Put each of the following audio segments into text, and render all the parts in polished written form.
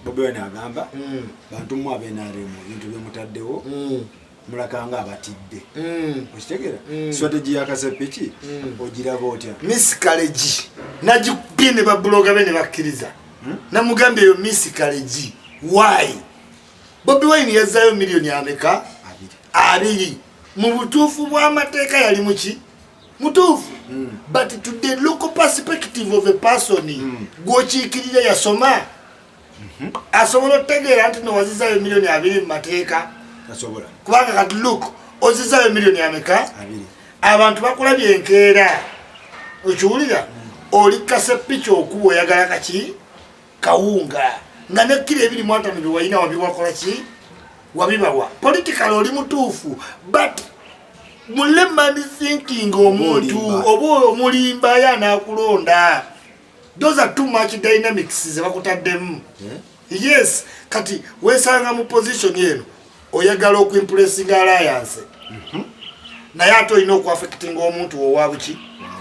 Bobi Wine agamba, bantu mu aba NRM, ebintu byemutaddewo mulakanga abatidde. Okitegeera? Strategy yakasepiki ogiraba otya? Miscarriage nagikubye ne bablogger be ne bakkiriza. Namugambye eyo miscarriage. Why? Bobi Wine yazzayo miliyoni ameka? 20. 20. Mu butuufu bw'amateeka yali muki? Mutuufu, but to the local perspective of a person gwokiikirira yasoma, asobola okutegeera nti nowazizayo miliyoni 20 mu mateeka? Asobola. Kubanga kati look, ozizayo miliyoni ameka? 20. Abantu bakulabye enkeera, okiwulira? Oli kasepiki okuba oyagala kaki kawunga nga ne kiro 25 byewalina wabiwakola ki? Wabibawa. Political oli mutuufu, but mu layman thinking omuntu Olimba. Oba omulimba ye anaakulonda? Those are too much dynamics ze bakutaddemu. Yes, kati wesanga mu position eno, oyagala okuimpressinga alliance, naye ate olina okuaffectinga omuntu owa buki?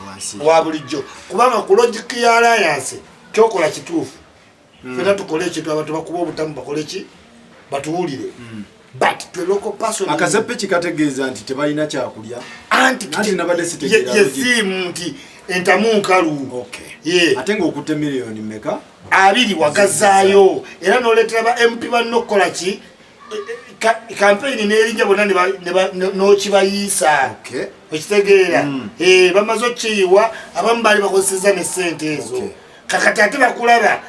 Wansi. Wa bulijjo, kubanga ku logic ya alliance kyokola kituufu. Fena tukole ekintu, abantu bakuba obutamu, bakole ki? Batuwulire, but to a local person Akasepiki kategeeza nti tebalina kyakulya. Anti Anti nabadde sitegeera ye logic. Siimu nti entamu nkalu. Ye. Ate ng'okutte miliyoni meka? 20 wagazaayo, era noleetera ba MP banno okukola ki? Campaign n'erinnya bonna n'okibayiisa. Okitegeera? Bamaze okukiyiwa, abamu baali bakozeseza ne sente ezo. Kakati ate bakulaba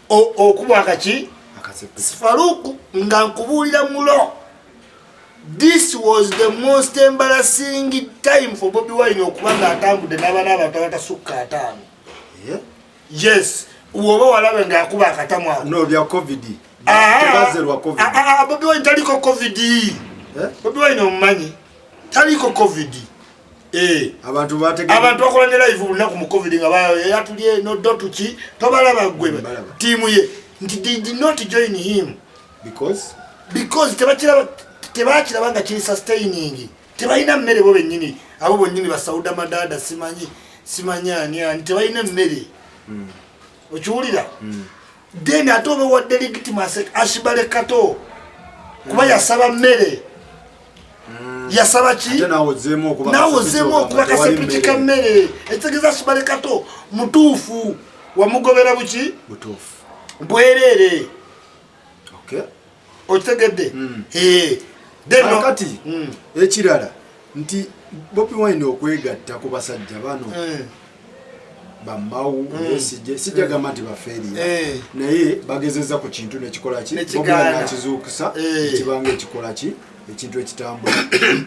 okuba akaki. Akasepiki. Faruku, nga nkubuulira mulo, this was the most embarrassing time for Bobi Wine okuba nga atambudde n'abaana, abantu abatasukka 50. Yes, woba walabe ng'akuba akatamu ako. No, bya COVID. Ah, Tebazze lwa COVID. ah, ah, Bobi Wine taliko COVID. Eh? Bobi Wine omumanyi, taliko COVID. Abantu bategeera. Abantu bakola ne live buli lunaku mu COVID nga yatulye noddo tuki, tobalaba gwe? Mbalaba. Tiimu ye nti they did not join him. Because? Because tebakiraba, tebakiraba nga kiri sustaining. Tebalina mmere bo bennyini, abo bonnyini basauda madada, simanyi simanyi ani ani, tebalina mmere. Okiwulira? Then ate oba wadde legitimacy Ashibale Kato, kuba yasaba mmere, yasaba ki? Ate naawe ozzeemu okuba naawe kasepiki, ozzeemu ogamba okuba tewali kasepiki ka mmere. mmere, ekitegeeza Ashibale Kato mutuufu, wamugobera buki? Butuufu. Bwereere. Okitegedde? Then Kakati ekirala nti Bobi Wine okwegatta ku basajja bano bamawu Besigye, sijja gamba nti bafeeriya, naye bagezeza ku kintu nekikola ki? Nekigaana. Bobi Wine nakizuukusa, ekibanga ekikola ki? Ekintu ekitambula.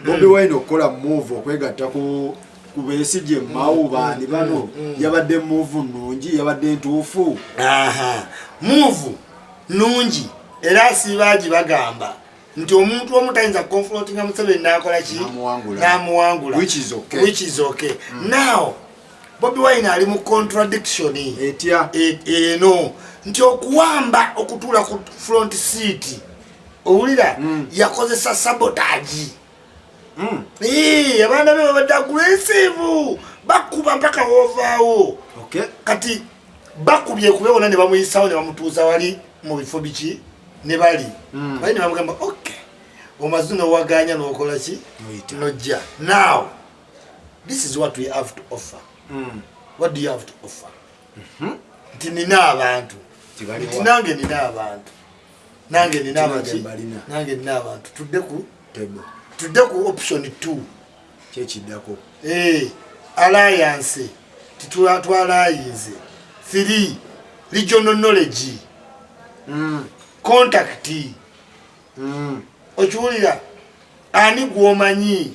Bobi Wine okukola move okwegatta ku Besigye, Mawu, baani bano, yabadde move nnungi, yabadde ntuufu? Aha, move nungi, era asiibaagi bagamba nti omuntu omu tayinza kuconfrontinga Museveni n'akola ki? N'amuwangula. N'amuwangula. Which is okay. Which is okay. Now Bobi Wine ali mu contradiction. Etya? Eno nti okuwamba okutuula ku front seat, owulira? Yakozesa sabotage. Abaana be babadde aggressive, bakuba mpaka woovaawo. Kati bakubye kube wona ne bamuyisawo ne bamutuuza wali mu bifo biki ne bali bali ne bamugamba, "Ok, omaze nowaganya nokola ki?" Noyita. Nojja. Now this is what we have to offer. What do you have to offer? Nti nina abantu. Tibaliwa. Nti nange nina abantu, nange nina Nange abaki. mbalina. Nange nina abantu, tudde ku table. Tudde ku option 2. Kyekiddako. Alliance titwalaayinze. 3, regional knowledge, contact. Okiwulira? Ani gwomanyi?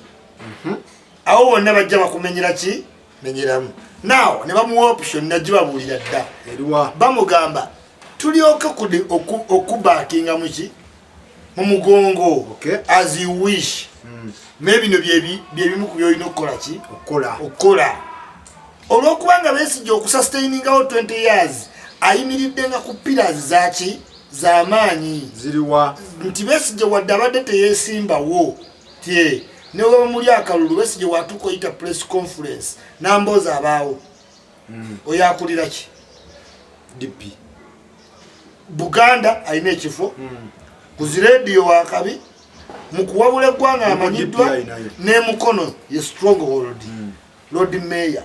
Awo wonna bajja bakumenyera ki? Menyeramu. Now ne bamuwa option, nagibabuulira dda. Eriwa? Bamugamba tulyoke okubackinga muki? Mu mugongo. As you wish. Naye bino byebimu ku byolina okukola ki? Okukola. Okukola, olwokubanga Besigye okusustainingawo 20 years ayimiridde nga ku pillars zaki z'amaanyi. Ziriwa? Nti Besigye wadde abadde teyesimbawo tye, newaba muli akalulu, Besigye watuuka oyita press conference namboozi abaawo, oyo akulira ki? DP. Buganda alina ekifo, ku zirediyo wakabi, mu kuwabula eggwanga Ne mu amanyiddwa, DP alinayo. N'emukono ye stronghold, Lord Mayor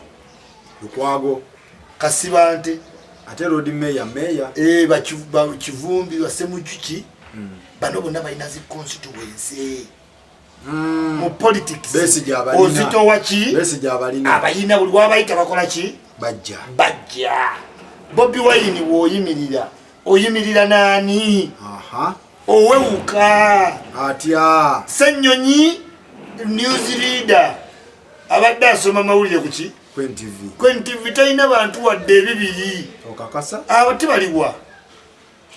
Lukwago. Kasibante. Ate Lord Mayor, Mayor. Eh, Bakivumbi, Basemujuki, bano bonna balina zi constituency mu politics. Besigye abalina. Ozitowa ki? Besigye abalina. Abayina, buli wabayita bakola ki? Bajja. Bajja. Bobi Wine woyimirira, oyimirira naani? Owewuka. Atya? Senyonyi, news leader, abadde asoma mawulire kuki? Kwen TV. Kwen TV, talina bantu wadde ebibiri. Okakasa? Abo tebaliwa.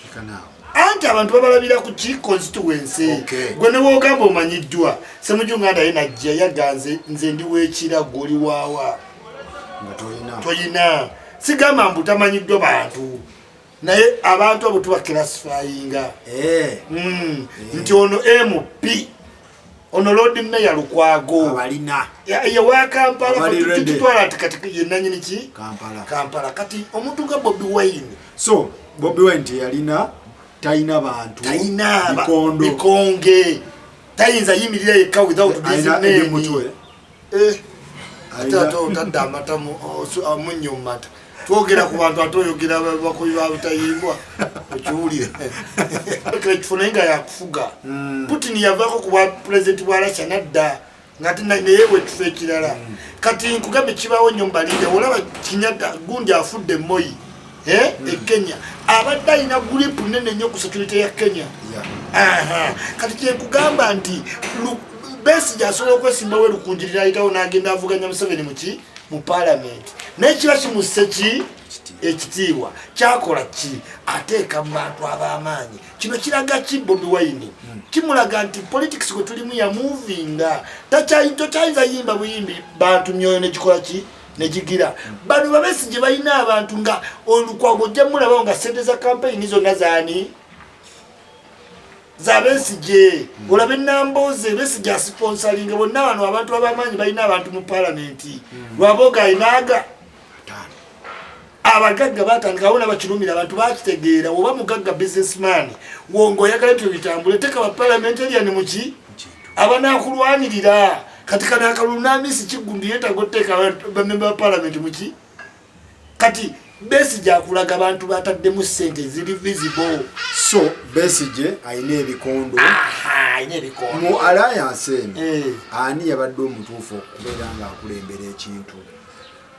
Leka naawe. Anti abantu babalabira ku ki? Constituency. Gwe newogamba omanyiddwa, Semujunga ndaye najja yaganze, nze ndi wekira, gwe oli waawa? Nga tolina. Toyina. Sigamba mbu tamanyiddwa bantu, naye abantu abo tuba classifyinga. Nti ono MP, ono Lord Mayor Lukwago. Abalina. Ye wa Kampala. Abali ready. Tutwala nti kati yenanyini ki? Kampala. Kampala. Kati omuntu nga Bobi Wine, So Bobi Wine teyalina, talina bantu. Talina bikondo. Bikonge, tayinza yimirira yekka without these Alina men. Mutwe. Eh, ate Alina- ate otadde amata munnyo mu mata. Twogera ku bantu, ate oyogera bakubi ba butayimbwa. Okiwulira ekifo, naye nga yakufuga. Putin yavaako ku bwa pulezidenti bwa Russia nadda nga ate naye wekifo ekirala. Kati nkugambye, kibaawo nnyo mubalinde. Olaba Kenyatta gundi afudde, Moi, eh, e Kenya abadde alina grip nene nnyo ku security ya Kenya. Aha. Kati kyenkugamba nti Besigye asobola okwesimbawo erukunjirira, ayitawo n'agenda avuganya Museveni muki? Mu palamenti. Naye kiba kimusse ki? Ekitiibwa. Kyakola ki? Ateeka mu bantu ab'amaanyi. Kino kiraga ki? Bobi Wine kimulaga nti politics gwe tulimu yamuvinga, tokyayinza yimba buyimbi bantu myoyo negikola ki? Negigira. Bano babesigye balina abantu nga Olukwago, ojja mulabawo nga sente za kampeyini zonna zaani? Zabesigye. Olabe Nambooze, Besigye asponsoringa bonna bano abantu abamaanyi, balina abantu mu palamenti. Lwaboga ayinaaga Ataano. Abagagga batandika bona bakirumira, abantu bakitegeera. Oba mugagga, businessman, wonga oyagala ebyo bitambule, teka ba parliamentarian muki? Abanakulwanirira. Kati kano akalulu namisi Kiggundu yeetaga otuteeka bamemba ba parliament muki? Kati Besigye akulaga abantu bataddemu sente ziri visible. So Besigye alina ebikondo. Aha, alina ebikondo. Mu alliance eno, ani yabadde omutuufu okubeera ng'akulembera ekintu?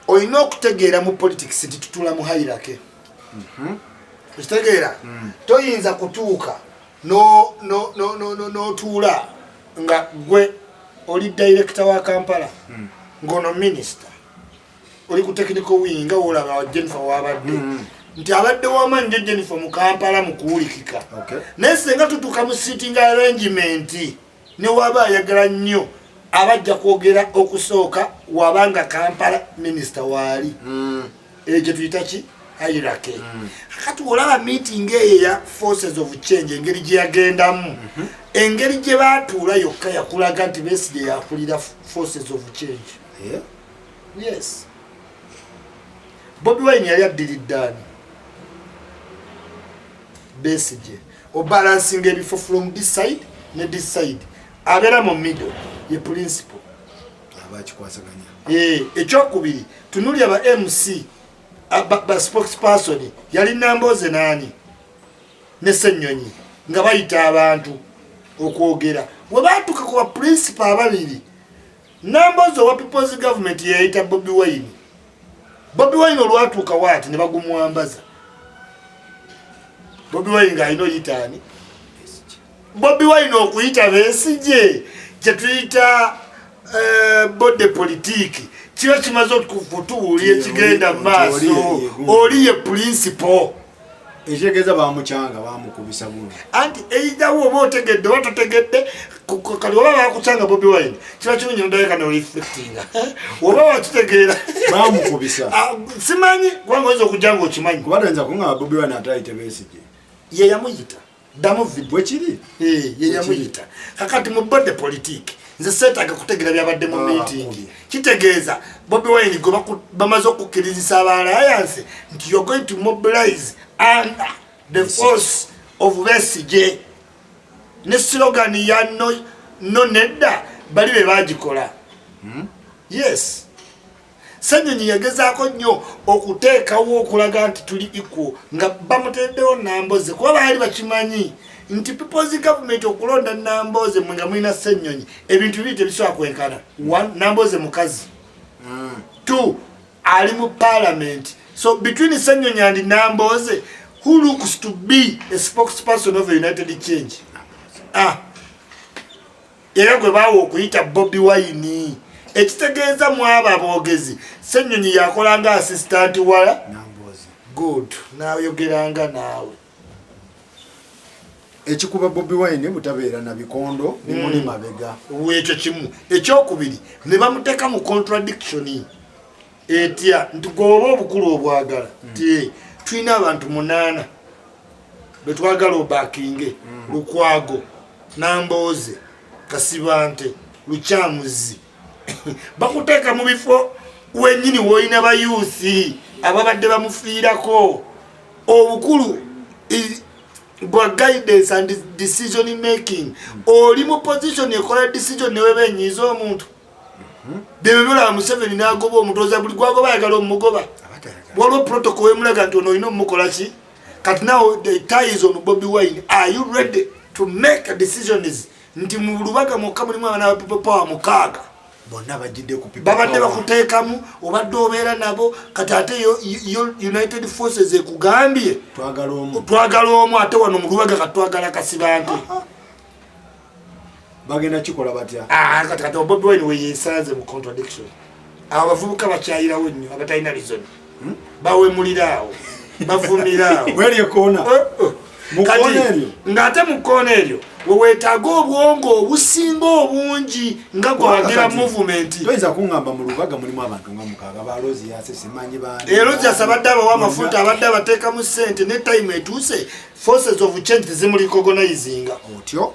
Olina okutegeera mu politics nti tutula mu hierarchy. Okitegeera? Toyinza kutuuka n'otuula nga gwe oli director wa Kampala, ng'ono minisita oli ku technical wing, nga wolaba Jennifer wabadde, nti abadde wamaanyi njo Jennifer mu Kampala mu kuwulikika. Naye senga tutuuka mu sitting arrangement, newaba ayagala nnyo, abajja kwogera okusooka wabanga Kampala minisita waali. Eyo gye tuyita ki? Hierarchy. Kati olaba meeting eyo eya Forces of Change, engeri gye yagendamu, engeri gye baatuula yokka yakulaga nti Besigye yakulira Forces of Change. Yes, Bobi Wine yali addiridde ani? Besigye. Obalansinga ebifo from this side ne this side, abeera mu middle ye principal. Aba akikwasaganya. Eh, ekyokubiri, tunulya ba MC, ba spokesperson yali Namboze naani ne Ssenyonyi nga bayita abantu okwogera. We batuuka ku ba principal ababiri, Namboze owa People's Government yeyayita Bobi Wine. Bobi Wine olwatuuka waati ne bagumwambaza. Bobi Wine ng'alina oyitaani? Bobi Wine okuyita Besigye, kyetuyita body politique, kiba kimaze okutuwulira ekigenda mu maaso. Oli Oli ye principal. Ekitegeeza bamukyanga, bamukubisa buno. Anti eidawo oba otegedde oba totegedde, kali oba bakukyanga Bobi Wine, kiba kirungi nodayeka noreflectinga oba wakitegeera. Bamukubisa. Ah, simanyi, kubanga oyinza okujja nga okimanyi. Kuba toyinza kuŋŋamba Bobi Wine ate ayite Besigye. Ye yamuyita, ddamu video. Bwe kiri. Eh, ye yamuyita. Kakati mu body politique, nze seetaaga kutegeera byabadde mu Ah, meeting. bakubye. Kitegeeza Bobi Wine gwe bamaze okukkirizisa aba alliance nti you're going to mobilize under The force of Besigye ne slogan ya no, no nedda bali be bagikola. Yes, Senyonyi yagezaako nnyo okuteekawo okulaga nti tuli equal nga bamutereddewo Namboze, kuba baali bakimanyi nti people's government okulonda Namboze mwe nga mulina Senyonyi, ebintu bibiri tebisobola kwenkana. One, Namboze mukazi. Two, ali mu parliament. So between Senyonyi and Namboze, who looks to be a spokesperson of a united change? Ah, era gwe baawa okuyita Bobi Wine, ekitegeeza mu abo aboogezi Senyonyi yakolanga assistant wala. Namboze. Good, nayogeranga naawe. Ekikuba Bobi Wine butabeera na bikondo bimuli mabega. Ekyo kimu. Ekyokubiri, ne bamuteeka mu contradiction etya nti gweoba obukulu obwagala ti tulina abantu munaana betwagala obakinge: Lukwago, Nambooze, Kasibante, Lukyamuzi. Bakuteeka mu bifo wenyini woolina ba youth ababadde bamufiirako. Obukulu bwa guidance and decision making, oli mu position ekola decision neweba enyiiza omuntu. Byebyo byolaba Museveni n'agoba omutoza, buli gwagoba ayagala omugoba. Waliwo protocol wemulaga nti ono olina omumukola ki. Kati now the tie is on Bobi Wine. Are you ready to make decisions nti mu Lubaga mwokka mulimu abaana ba People Power mukaaga? Bonna bajjidde ku People Babadde Power. Bakuteekamu, obadde obeera nabo. Kati ate yo United Forces ekugambye twagala omu. Twagala omu, ate wano mu Lubaga kati twagala Kasibante. Bagenda kikola batya? Ah, kati Bobi Wine weyesanze mu contradiction. Abo abavubuka bakyayirawo nnyo, abatalina reason bawemulira awo, bavumira awo. Mweri ekoona. Eh, eh. Mu Kati, kkoona eryo? Ng'ate mu kkoona eryo weweetaaga obwongo obusinga obungi nga gwawagira Kati, movement. Toyinza kuŋŋamba mu Lubaga mulimu abantu nga mukaaga, ba Rozias, simanyi baani. Rozias abadde abawa amafuta, abadde abateekamu ssente, ne time etuuse forces of change tezimurecognizinga. Otyo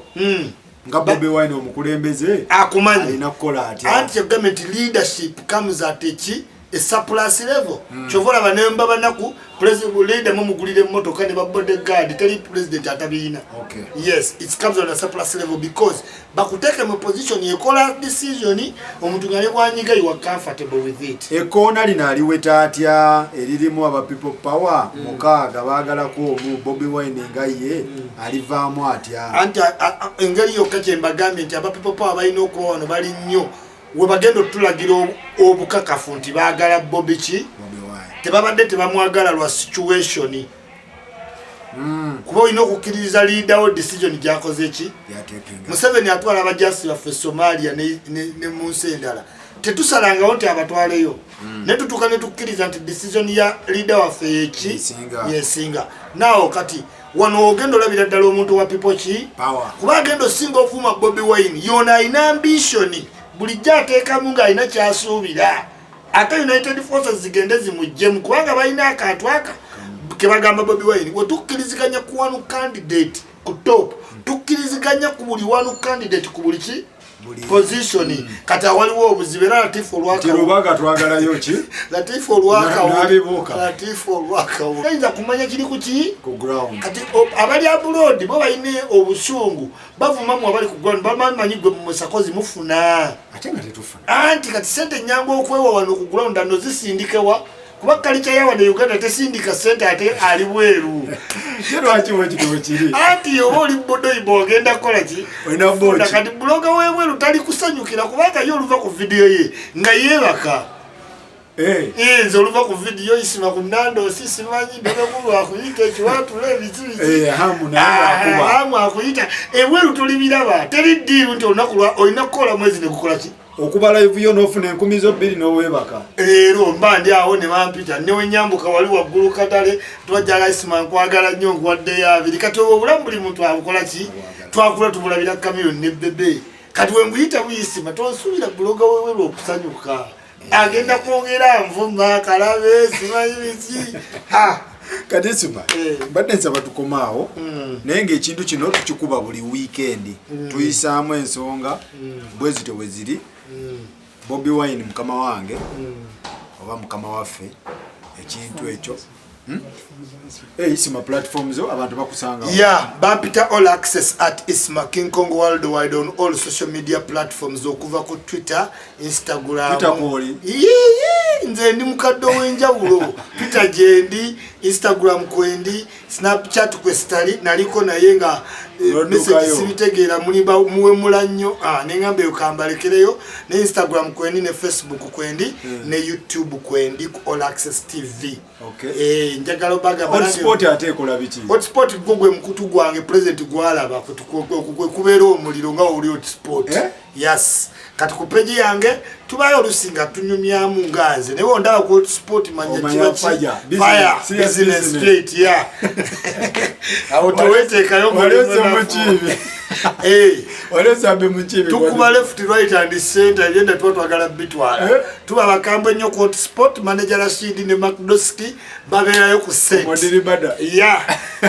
nga Bobi Wine omukulembeze Akumanyi. alina kukola atya? Anti kyekugambye nti leadership comes at eki a surplus level. Kyova olaba nemba banaku leader mumugulira emmotoka ne ba bodyguard, teri president atabiyina. Yes, it comes on a surplus level because bakuteeke mu position ekola decision, omuntu nga ne bwanyiga you are comfortable with it. Ekoona lino aliweta atya eririmu aba People Power mukaaga baagalako omu? Bobi Wine nga ye alivaamu atya? Anti engeri yokka kyembagambye nti aba People Power balina okuba wano bali nnyo we bagenda otulagira obukakafu nti baagala Bobi ki. Bobi Wine. Tebabadde tebamwagala lwa situation, kuba olina okukkiririza leader wo decision gyakoze ki. Yatekenga. Museveni atwala abajasi baffe Somalia ne mu nsi endala, tetusalangawo nti abatwaleyo, naye tutuuka ne tukkiriza nti decision ya leader waffe yeki. Yesinga. Yesinga. Naawo kati wano ogenda olabira ddala omuntu wa people ki Power. Kuba agenda osinga ovuma Bobi Wine yona alina ambition, bulijjo ateekamu ng'alina kyasuubira, ate United Forces zigende zimuggyemu kubanga balina akantu aka kebagamba Bobi Wine. Wetukkiriziganya ku one candidate ku top, tukkiriziganya ku buli one candidate ku buli ki position. Kati awaliwo obuzibu era Latifu Nti olwakawo Lubaga twagalayo ki? Latifu olwakawo. N'abibuuka. Latifu olwakawo ayinza kumanya kiri ku ki ku ground. Kati abali abroad bo balina obusungu, bavumamu abali ku ground, bamanyi gwe musakozi mufuna. Ate nga tetufuna. Anti kati sente nyangu okwewa wano ku ground ano zisindikewa, kuba kalica ya wano e Uganda tesindika sente ate ali bweru. Ye lwaki bwekiti bwekiri? Anti oba oli bodoyiba ogenda kukola ki? Olina booki. Kati blogger webweru tali kusanyukira kubanga ye oluva ku vidiyo ye nga yeebaka. Eh, Eh, nze oluva ku vidiyo isima ku Nandosi, simanyi bebekulu akuyita ekiwatula ebiki biki. Eh, hamu naye akuba. Hamu akuyita ebweru tolibiraba, teri ddiiru nti olunaku lwa olina kukola mwezi negukola ki. Okuba live yo n'ofuna 20,000 n'oweebaka. Leero mba ndi awo ne bampita newenyambuka wali waggulu katale twajjala isima nkwagala nnyo nkuwaddeyo abiri. Kati obwo obulamu buli muntu abukola ki, twakula tubulabira Kamiliyoni ne Bebe. Kati wembuyita buyisima, tonsuubira blogger weweru okusanyuka, agenda kwogera nvuma kalabe simanyi biki. Ah, Kati sima Eh. mbadde nsaba tukomaawo, naye ng'ekintu kino tukikuba buli wiikendi, tuyisaamu ensonga bwe zityo bwe ziri. Bobi Wine mukama wange oba mukama waffe, ekintu ekyo. Eh, Isma, platform zo abantu bakusanga? Yeah, bampita All Access at Isma King Kong worldwide on all social media platforms, okuva ku Twitter, Instagram. Twitter kwoli? Yee, nze ndi mukadde ow'enjawulo. Twitter gyendi, Instagram kwendi, Snapchat kwesitali naliko, naye nga Noddukayo. message sibitegeera, mulimba muwemula nnyo. Ah, neŋŋamba eyo kambalekereyo. Ne Instagram kwendi, ne Facebook kwendi, ne YouTube kwendi ku All Access TV. Eh, njagala obagamba Hotspot ate ekola biki? Hotspot gwo gwe mukutu gwange president gwalaba kwe kubeera omuliro nga oli hotspot. Eh? Yes, kati ku page yange tubayo olusi nga tunyumyamu nga nze, naye ondaba ku hotspot manya Omanya kiba ki- fire. Business, fire, serious business business. straight, yeah. Awo teweteekayo. Wali ozze mu kibi. Eh. Wali osambe mu kibi. Tukuba left, right and center, ebyenda tuba twagala bitwala. Eh? Tuba bakambwe nnyo ku hotspot. Manager Rashid ne Macdoski babeerayo ku set. Modiri bada. Ya,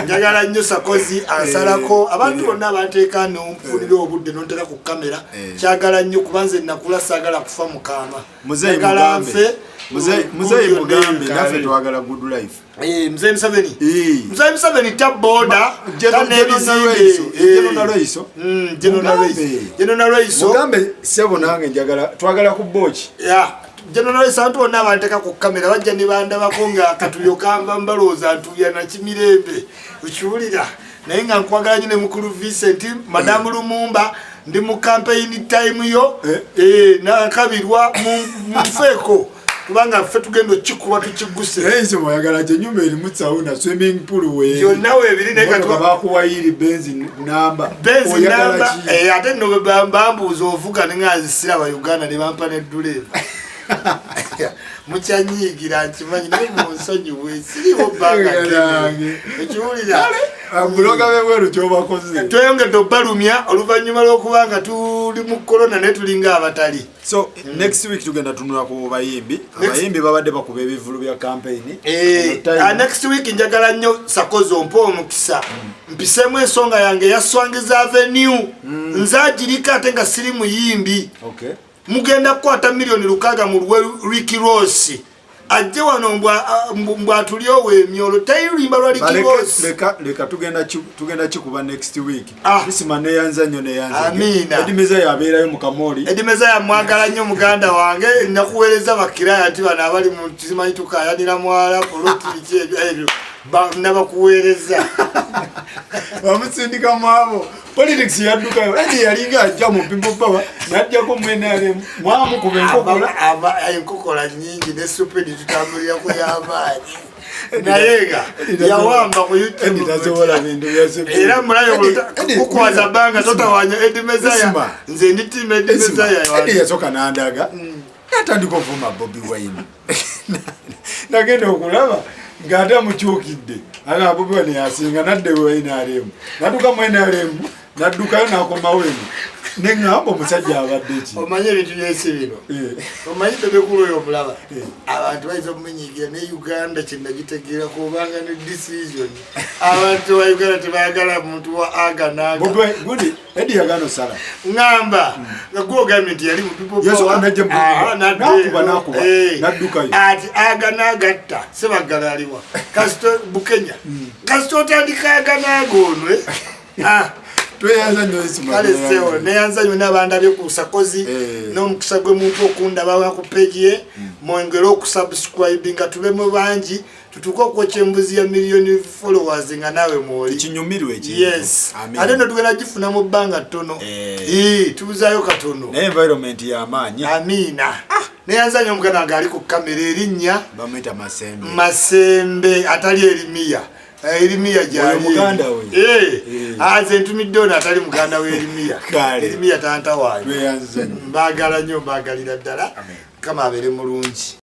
njagala nnyo Sakozi ansalako. Eh, abantu eh. bonna abanteeka nonfunira obudde nonteka ku kamera, Eh. kyagala nnyo kuba nze nakula saagala kufa mukama. Muzeeyi Njagala mugambe. nfe. Muzeeyi mugambe Kale. naffe twagala good life. Eh, Muzeeyi Museveni. Eh. Muzeeyi Museveni ta boda. General Nalweyiso. Mugambe. General Nalweyiso. Mugambe sebo nange njagala, twagala ku boki. Ya, General Nalweyiso, abantu bonna abanteka ku kamera bajja ne bandabako nga akatuyo kamba, mbalowooza ntubya nakimirembe, okiwulira? Naye nga nkwagala nnyo ne mukulu Vincent, Madamu Lumumba, ndi mu campaign time yo. Eh. Eh, nankabirwa munfeeko kubanga ffe tugenda okikuba tukiguse. Nalweyiso mwayagala kyenyumba erimu sauna, swimming pool we. Yonna weebiri, naye Motoka bakuwayiri Benz namba. Benz Oyagala namba. ki? Eh, ate nno bambuuza ovuga, ne nzisiraba Uganda ne bampa nedduleeva. Mukyanyiigira nkimanyi, naye munsonyiwe, siriwo bbanga ddene, ekiwulira? Buloga bebweru kyobakoze. Tweyongedde obbalumya oluvannyuma lw'okuba nga tuli mu korona, naye tulinga abatali. So next week tugenda tunula ku bayimbi. Abayimbi babadde bakuba ebivulu bya campaign. Eh, Eno time. Next week njagala nnyo Sakozi ompa omukisa mpiseemu ensonga yange eya Swangiza Avenue. Nze agiriko ate nga siri muyimbi. Mugenda kukwata 6 million mu lwe Rick Ross ajje wano mbwatulyowa emyolo tayiruyimba lwa Rick Ross. Leka tugenda kikuba next week. Ah. Isima, neyanza nnyo, neyanza. Amiina. Edimiza yabeerayo mu kamoli. Edimeza yamwagala nnyo muganda wange. Nakuweereza bakiraya nti bano abali mu kimanyi tukayanira mwala poloti biki ebyo ebyo nabakuweereza. Bamusindika mwabo politics yaddukayo. Edi yalinga ajja mu people power najjako mwenare mwamukuba enkokola. Enkokola nyingi ne supedi tutambulirako y'amaanyi, naye nga yawamba ku Edi tasobola bintu bya Supedi. Era mulayo Eddie, kukwaza bbanga totawanya Edi Mezaya. Isma. Nze ndi team Edi Mezaya. Edi yasooka n'andaga natandika ovuma Bobi Wine. Nagenda okulaba ng'ate amukyukidde, agamba Bobi Wine yasinga, nadde wa NRM, natuka mu NRM, naddukayo n'akomawo eno, neŋŋamba omusajja abadde ki? Omanyi ebintu byensi bino. Omanyi bebekulu oyo omulaba. Abantu bayinza omumunyiigira, ne Uganda kyenagitegeera kubanga ne decision abantu ba Uganda tebayagala muntu wa aga naga. Bobi Wine- gundi Edi yagana osala. Ŋŋamba nga gwe ogambye nti yali mu People Yasooka Power. n'ajja mu People Aha, Power. nadde N'akuba, eno. n'akuba, n'addukayo. Ati aga n'agatta Sebaggala aliwa kasito Bukenya kasito otandika aga n'aga ono, eh? Ah. Tweyanza nnyo, Isma. Kale sewo, neyanza nyonna abandabye ku Sakozi. N'omukisa gwe muntu okundaba ku page ye, mwongere okusubscribinga, tubemu bangi tutuuke okwokya embuzi ya miliyoni followers nga naawe mwoli. Kinyumirwe ekintu. Yes. Amen. Ate no tugenda gifuna mu bbanga ttono. Ii, tubuzaayo katono. Naye environment y'amaanyi. Amiina. Neyanza nnyo omuganda wange ali ku kamera, erinnya? Bamwita Masembe. Masembe, atali Erimiya. Eh, Erimiya gyali. Oyo muganda we. Eh, Eh. aze ntumidde ono atali muganda we Erimiya. Kale. Erimiya tanta wange. Tweyanza nnyo. Mbaagala nnyo, mbaagalira ddala. Amen. Mukama abeere mulungi.